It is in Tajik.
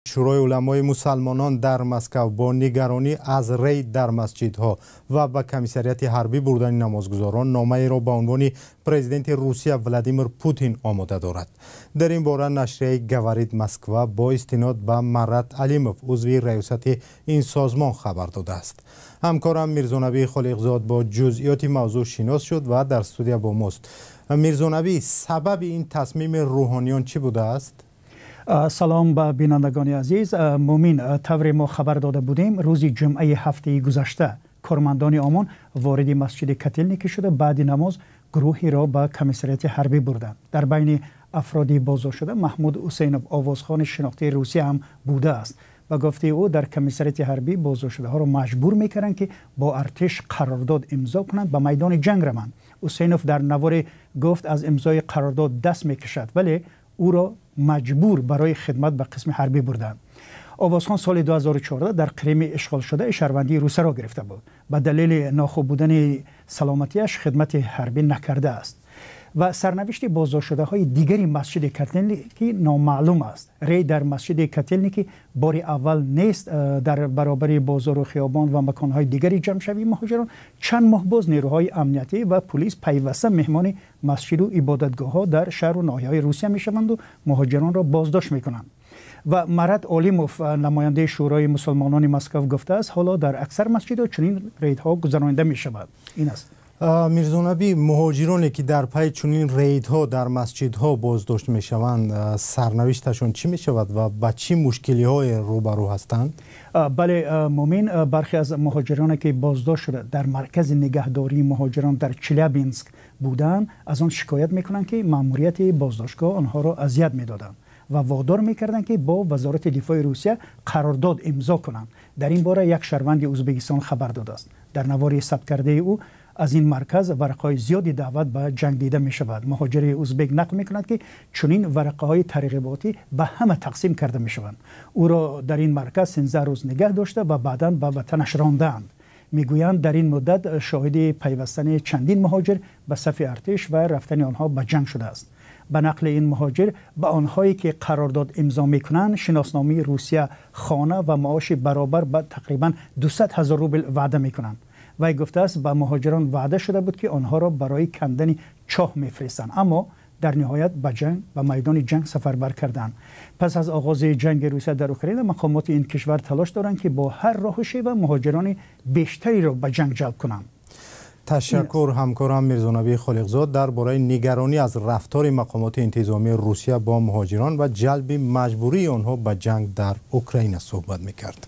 Шӯрои уламои мусалмонон дар Москав бо нигаронӣ аз рейд дар масҷидҳо ва ба комиссариати ҳарбӣ бурдани намозгузорон номаеро ба унвони президенти Русия Владимир Путин омода дорад. Дар ин бора нашрияи «Говорит Москва» бо истинод ба Марат Алимов, узви раёсати ин созмон, хабар додааст. Ҳамкорам Мирзонабӣ Холиқзод бо ҷузъиёти мавзӯъ шинос шуд ва дар студия бо мост. Мирзонабӣ, сабаби ин тасмими рӯҳониён чӣ будааст? Салом ба бинандагони азиз. Мумин, тавре мо хабар дода будем, рӯзи ҷумъаи ҳафтаи гузашта кормандони ОМОН вориди масҷиди Котелники шуда, баъди намоз гурӯҳеро ба комиссариати ҳарбӣ бурданд. Дар байни афроди боздоштшуда Маҳмуд Ҳусейнов, овозхони шинохтаи Русия, ҳам будааст. Ба гуфтаи ӯ, дар комиссариати ҳарбӣ боздоштшудаҳоро маҷбур мекарданд, ки бо артиш қарордод имзо кунанд, ба майдони ҷанг раванд. Ҳусейнов дар наворе гуфт, аз имзои қарордод даст мекашад, вале ӯро маҷбур барои хидмат ба қисми ҳарбӣ бурданд. Овозхон соли 2014 дар Қрими ишғолшуда шаҳрвандии Русияро гирифта буд. Ба далели нохуб будани саломатиаш хидмати ҳарбӣ накардааст ва сарнавишти боздоштшудаҳои дигари масҷиди Котелники номаълум аст. Рейд дар масҷиди Котелники бори аввал нест. Дар баробари бозору хиёбон ва маконҳои дигари ҷамъшавии муҳоҷирон чанд моҳ боз нерӯҳои амниятӣ ва пулис пайваста меҳмони масҷиду ибодатгоҳҳо дар шаҳру ноҳияҳои Русия мешаванду муҳоҷиронро боздошт мекунанд. Ва Марат Олимов, намояндаи Шӯрои мусулмонони Москав, гуфтааст, ҳоло дар аксар масҷидҳо чунин рейдҳо гузаронида мешавад. Ин аст. Мирзонабӣ, муҳоҷироне, ки дар пайи чунин рейдҳо дар масҷидҳо боздошт мешаванд, сарнавишташон чӣ мешавад ва ба чӣ мушкилиҳое рӯбарӯ ҳастанд? Бале, Мумин, бархе аз муҳоҷироне, ки боздошт шуда дар маркази нигаҳдории муҳоҷирон дар Челябинск буданд, аз он шикоят мекунанд, ки маъмурияти боздоштгоҳ онҳоро азият медоданд ва водор мекарданд, ки бо Вазорати дифои Русия қарордод имзо кунанд. Дар ин бора як шаҳрванди Ӯзбекистон хабар додааст. Дар навори сабткардаи ӯ аз ин марказ варақаҳои зиёди даъват ба ҷанг дида мешавад. Муҳоҷири узбек нақл мекунад, ки чунин варақаҳои тарғиботӣ ба ҳама тақсим карда мешаванд. Ӯро дар ин марказ 13 рӯз нигаҳ дошта ва баъдан ба ватанаш рондаанд. Мегӯянд, дар ин муддат шоҳиди пайвастани чандин муҳоҷир ба сафи артиш ва рафтани онҳо ба ҷанг шудааст. Ба нақли ин муҳоҷир, ба онҳое, ки қарордод имзо мекунанд, шиносномаи Русия, хона ва маоши баробар ба тақрибан 200 ҳазор рубл ваъда мекунанд. Вай гуфтааст, ба муҳоҷирон ваъда шуда буд, ки онҳоро барои кандани чоҳ мефиристанд, аммо дар ниҳоят ба ҷанг, ба майдони ҷанг сафарбар карданд. Пас аз оғози ҷанги Русия дар Украина мақомоти ин кишвар талош доранд, ки бо ҳар роҳу шева муҳоҷирони бештареро ба ҷанг ҷалб кунанд. Ташаккур. Ҳамкорам Мирзонабӣ Холиқзод дар бораи нигаронӣ аз рафтори мақомоти интизомии Русия бо муҳоҷирон ва ҷалби маҷбурии онҳо ба ҷанг дар Украина суҳбат мекард.